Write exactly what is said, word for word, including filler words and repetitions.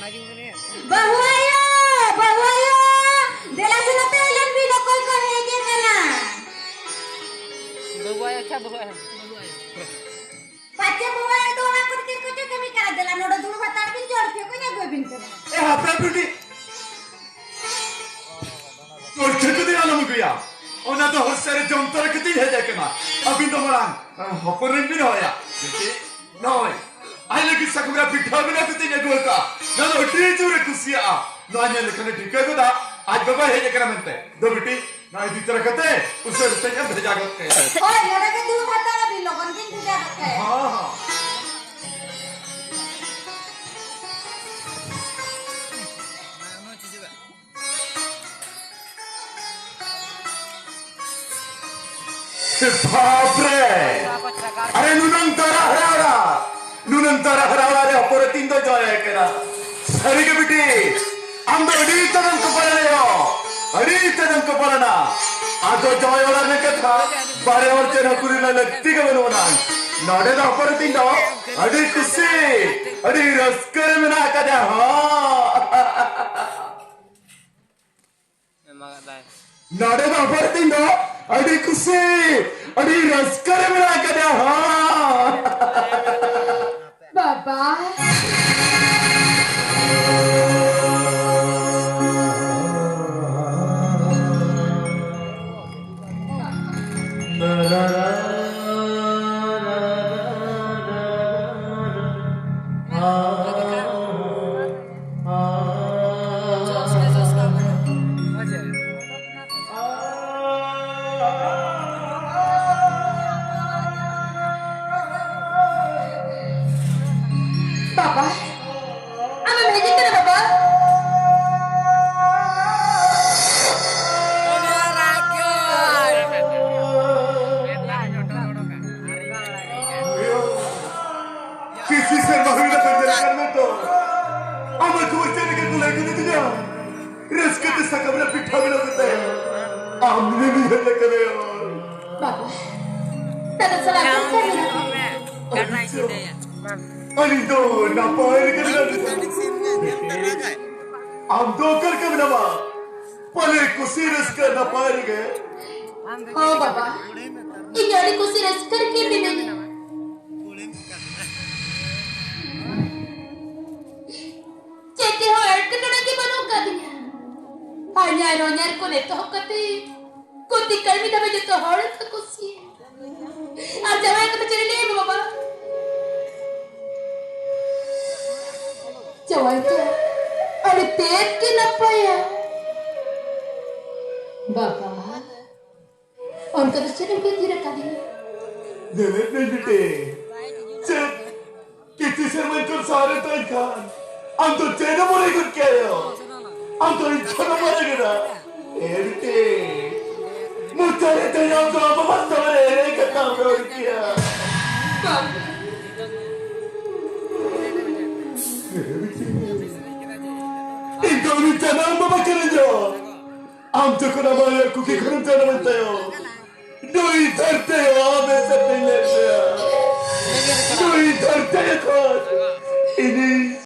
ᱵᱟᱹᱦᱩ ᱟᱭᱳ, ᱵᱟᱹᱦᱩ ᱟᱭᱳ, ᱫᱮᱞᱟ ᱥᱮ ᱱᱚᱛᱮ ᱧᱮᱞ ᱵᱤᱱ, ᱚᱠᱚᱭ ᱠᱚ ᱦᱮᱡ ᱟᱠᱟᱱᱟ᱾ ᱵᱟᱹᱦᱩ ᱟᱭᱳ, ᱟᱪᱪᱷᱟ, ᱵᱟᱹᱦᱩ ᱟᱭᱳ᱾ ᱯᱟᱪᱮ ᱵᱟᱹᱦᱩ ᱟᱭᱳ ᱫᱚ ᱚᱱᱟ ᱠᱚᱨᱮ ᱪᱮᱫ ᱠᱚᱪᱚ ᱠᱟᱹᱢᱤ ᱠᱟᱱᱟ, ᱫᱮᱞᱟ ᱱᱚᱰᱮ ᱫᱩᱲᱩᱵ ᱦᱟᱛᱟᱲ ᱵᱤᱱ, ᱡᱚᱲ ᱯᱷᱮ ᱠᱚᱧ ᱟᱹᱜᱩ ᱟᱹᱵᱤᱱ ᱠᱟᱱᱟ᱾ ᱮ, ᱦᱟᱯᱮ ᱵᱤᱴᱤ, ᱡᱚᱲ ᱯᱷᱮ ᱠᱚᱫᱚ ᱟᱞᱚᱢ ᱟᱹᱜᱩᱭᱟ, ᱚᱱᱟ ᱫᱚ ᱦᱚᱨᱥᱟ ᱨᱮ ᱡᱚᱢ ᱛᱚᱨᱟ ᱠᱟᱛᱮᱧ ᱦᱮᱡ ᱟᱠᱟᱱᱟ᱾ ᱟᱹᱵᱤᱱ ᱫᱚ ᱢᱟᱲᱟᱝ, ᱮ, ᱦᱚᱯᱚᱱ ᱨᱮᱱ ᱵᱤᱱ ᱦᱚᱦᱚᱭᱟ᱾ ᱵᱤᱴᱤ, ᱱᱚᱜᱼᱚᱭ, ᱟᱡ ᱞᱟᱹᱜᱤᱫ ᱥᱟᱠᱟᱢ ᱨᱮ ᱯᱤᱴᱷᱟᱹ ᱵᱮᱱᱟᱣ ᱠᱟᱛᱮᱧ ᱟᱹᱜᱩ ᱟᱠᱟᱫᱼᱟ᱾ ᱱᱚᱣᱟ ᱫᱚ ᱟᱹᱰᱤ ᱡᱳᱨᱮ ᱠᱩᱥᱤᱭᱟᱜᱼᱟ᱾ ᱱᱚᱣᱟ ᱧᱮᱞ ᱞᱮᱠᱷᱟᱱ ᱮ ᱴᱷᱤᱠᱟᱹ ᱜᱚᱫᱟ, ᱟᱡ ᱵᱟᱵᱟᱭ ᱦᱮᱡ ᱟᱠᱟᱱᱟ ᱢᱮᱱᱛᱮ᱾ ᱫᱚ ᱵᱤᱴᱤ, ᱱᱚᱣᱟ ᱤᱫᱤ ᱛᱚᱨᱟ ᱠᱟᱛᱮ ᱩᱥᱟᱹᱨᱟ ᱩᱥᱟᱹᱨᱟ ᱧ ᱵᱷᱮᱡᱟ ᱜᱚᱫ ᱠᱟᱭᱟ᱾ ᱦᱳᱭ, ᱱᱚᱰᱮ ᱜᱮ ᱫᱩᱲᱩᱵ ᱦᱟᱛᱟᱲ ᱟᱹᱵᱤᱱ, ᱞᱚᱜᱚᱱ ᱜᱤᱧ ᱵᱷᱮᱡᱟ ᱜᱚᱫ ᱠᱟᱭᱟ᱾ ᱦᱚᱸ, ᱦᱚᱸ᱾ ᱵᱟᱯ ᱨᱮ! ᱟᱨᱮ ᱱᱩᱱᱟᱹᱝ ᱫᱟᱨᱟ ᱦᱟᱨᱟ ᱚᱲᱟᱜ, ᱱᱩᱱᱟᱹᱝ ᱫᱟᱨᱟ ᱦᱟᱨᱟ ᱚᱲᱟᱜ ᱨᱮ ᱦᱚᱯᱚᱱ ᱮᱨᱟ ᱛᱤᱧ ᱫᱚ ᱡᱟᱶᱟᱭ ᱟᱠᱟᱱᱟ᱾ ᱥᱟᱹᱨᱤ ᱜᱮ ᱵᱤᱴᱤ, ᱟᱢ ᱫᱚ ᱟᱹᱰᱤ ᱩᱛᱟᱹᱨᱮᱢ ᱠᱚᱯᱟᱲ ᱮᱱᱟ, ᱟᱹᱰᱤ ᱩᱛᱟᱹᱨᱮᱢ ᱠᱚᱯᱟᱲ ᱮᱱᱟ᱾ ᱟᱫᱚ ᱡᱟᱶᱟᱭ ᱚᱲᱟᱜ ᱨᱮᱱᱟᱜ ᱠᱟᱛᱷᱟ ᱵᱟᱨᱦᱮ ᱦᱚᱲ ᱪᱮᱫ ᱦᱚᱸ ᱠᱩᱞᱤ ᱨᱮᱱᱟᱜ ᱞᱟᱹᱠᱛᱤ ᱜᱮ ᱵᱟᱹᱱᱩᱜ ᱟᱱᱟ᱾ ᱱᱚᱰᱮ ᱫᱚ ᱦᱚᱯᱚᱱ ᱮᱨᱟ ᱛᱤᱧ ᱫᱚ ᱟᱹᱰᱤ ᱠᱩᱥᱤ, ᱟᱹᱰᱤ ᱨᱟᱹᱥᱠᱟᱹ ᱨᱮ ᱢᱮᱱᱟᱜ ᱟᱠᱟᱫᱮᱭᱟ᱾ ᱦᱚᱸ᱾ ᱮᱢᱟᱜ ᱫᱟᱭ᱾ ᱱᱚᱰᱮ ᱫᱚ ᱦᱚᱯᱚᱱ ᱮᱨᱟ ᱛᱤᱧ ᱫᱚ ᱟᱹᱰᱤ ᱠᱩᱥᱤ, ᱟᱹᱰᱤ ᱨᱟᱹᱥᱠᱟᱹ ᱨᱮ ᱢᱮᱱᱟᱜ ᱟᱠᱟᱫᱮᱭᱟ᱾ ᱦᱚᱸ᱾ ᱵᱟᱵᱟ᱾ ᱵᱟᱵᱟ, ᱟᱢᱮᱢ ᱦᱮᱡ ᱟᱠᱟᱱᱟ ᱵᱟᱵᱟ? ᱠᱤᱪᱷᱩ ᱥᱮᱨᱢᱟ ᱦᱩᱭ ᱮᱱᱟ ᱵᱟᱹᱧ ᱧᱮᱞ ᱠᱟᱫ ᱢᱮ ᱛᱚ᱾ ᱟᱢᱟᱜ ᱠᱷᱚᱵᱚᱨ ᱪᱮᱫ ᱞᱮᱠᱟ ᱠᱚ ᱞᱟᱹᱭ ᱠᱮᱫ ᱛᱤᱧᱟ? ᱨᱟᱹᱥᱠᱟᱹ ᱛᱮ ᱥᱟᱠᱟᱢ ᱨᱮ ᱯᱤᱴᱷᱟᱹ ᱵᱮᱱᱟᱣ ᱠᱟᱛᱮ ᱟᱢ ᱱᱤᱭᱟᱹ ᱦᱮᱡ ᱟᱠᱟᱱᱟᱭᱟ᱾ ᱵᱟᱵᱟ, ᱫᱟᱫᱟ ᱥᱟᱞᱟᱜ ᱪᱮᱫ ᱠᱟᱹᱢᱤ ᱢᱮᱱᱟᱜ ᱛᱟᱢᱟ? ᱟᱹᱞᱤᱧ ᱫᱚ ᱱᱟᱯᱟᱭ ᱨᱮᱜᱮ ᱢᱮᱱᱟᱜ ᱞᱤᱧᱟ᱾ ᱟᱢ ᱫᱚ ᱚᱠᱟ ᱞᱮᱠᱟ ᱢᱮᱱᱟᱢᱟ? ᱯᱟᱞᱮ ᱠᱩᱥᱤ ᱨᱟᱹᱥᱠᱟᱹ ᱱᱟᱯᱟᱭ ᱨᱮᱜᱮ? ᱦᱚᱸ ᱵᱟᱵᱟ, ᱤᱧ ᱟᱹᱰᱤ ᱠᱩᱥᱤ ᱨᱟᱹᱥᱠᱟᱹ ᱨᱮᱜᱮ ᱢᱤᱱᱟᱹᱧᱟ᱾ ᱪᱮᱫ ᱛᱮᱦᱚᱸ ᱮᱴᱠᱮᱴᱚᱬᱮ ᱜᱮ ᱵᱟᱹᱱᱩᱜ ᱟᱠᱟᱫᱤᱧᱟ᱾ ᱦᱟᱧᱟᱨ ᱦᱚᱧᱟᱨ ᱠᱷᱚᱱ ᱮᱛᱚᱦᱚᱵ ᱠᱟᱛᱮ ᱠᱩᱛᱤ ᱠᱟᱹᱲᱢᱤ ᱫᱷᱟᱹᱵᱤᱡ ᱡᱚᱛᱚ ᱦᱚᱲ ᱠᱚ ᱠᱩᱥᱤᱭᱟᱹᱧᱟ᱾ ᱟᱨ ᱡᱟᱶᱟᱭ ᱠᱟᱛᱷᱟ ᱪᱮᱫ ᱞᱟᱹᱭ ᱟᱢᱟ ᱵᱟᱵᱟ? ᱡᱟᱶᱟᱭ ᱫᱚ ᱟᱹᱰᱤ ᱛᱮᱫ ᱜᱮ ᱱᱟᱯᱟᱭᱟ᱾ ᱵᱟᱵᱟ, ᱚᱱᱠᱟ ᱫᱚ ᱪᱮᱫ ᱮᱢ ᱠᱷᱟᱹᱛᱤᱨ ᱟᱠᱟᱫᱤᱧᱟ? ᱧᱮᱞᱮᱫ ᱢᱮ ᱵᱤᱴᱤ, ᱪᱮᱫ ᱠᱤᱪᱷᱩ ᱥᱮᱨᱢᱟ ᱠᱷᱚᱱ ᱥᱟᱦᱟᱨ ᱨᱮ ᱛᱟᱦᱮᱸ ᱠᱷᱟᱱ ᱟᱢ ᱫᱚ ᱪᱮᱫ ᱦᱚᱸ ᱵᱟᱲᱟᱭ ᱜᱚᱫ ᱠᱮᱭᱟ᱾ ᱟᱢ ᱫᱚ ᱤᱧ ᱠᱷᱚᱱ ᱦᱚᱸ ᱢᱟᱨᱟᱝ ᱠᱟᱱᱟ᱾ ᱮ ᱵᱤᱴᱤ, ᱢᱚᱪᱟ ᱨᱮ ᱛᱮ ᱟᱢ ᱫᱚ ᱟᱵᱚ ᱵᱟᱥᱛᱚᱵ ᱨᱮ ᱮᱲᱮ ᱠᱟᱛᱷᱟᱢ ᱨᱚᱲ ᱠᱮᱭᱟ᱾ ᱮ ᱵᱤᱴᱤ, ᱤᱧ ᱫᱚ ᱩᱱᱤ ᱡᱟᱱᱟᱢ ᱵᱟᱵᱟ ᱠᱟᱹᱱᱟᱹᱧ ᱫᱚ᱾ ᱟᱢ ᱡᱚᱠᱷᱚᱱ ᱟᱢᱟᱜ ᱠᱩᱠᱷᱤ ᱠᱷᱚᱱᱮᱢ ᱡᱟᱱᱟᱢᱮᱱ ᱛᱟᱭᱚᱢ, ᱱᱩᱭ ᱫᱷᱟᱹᱨᱛᱤ ᱟᱭᱳ ᱟᱢ ᱮᱥᱮᱫ ᱛᱤᱧ ᱞᱮᱫ ᱢᱮᱭᱟ᱾ ᱱᱩᱭ ᱫᱷᱟᱹᱨᱛᱤ ᱟᱭᱳ ᱠᱷᱚᱱ ᱤᱧᱤᱧ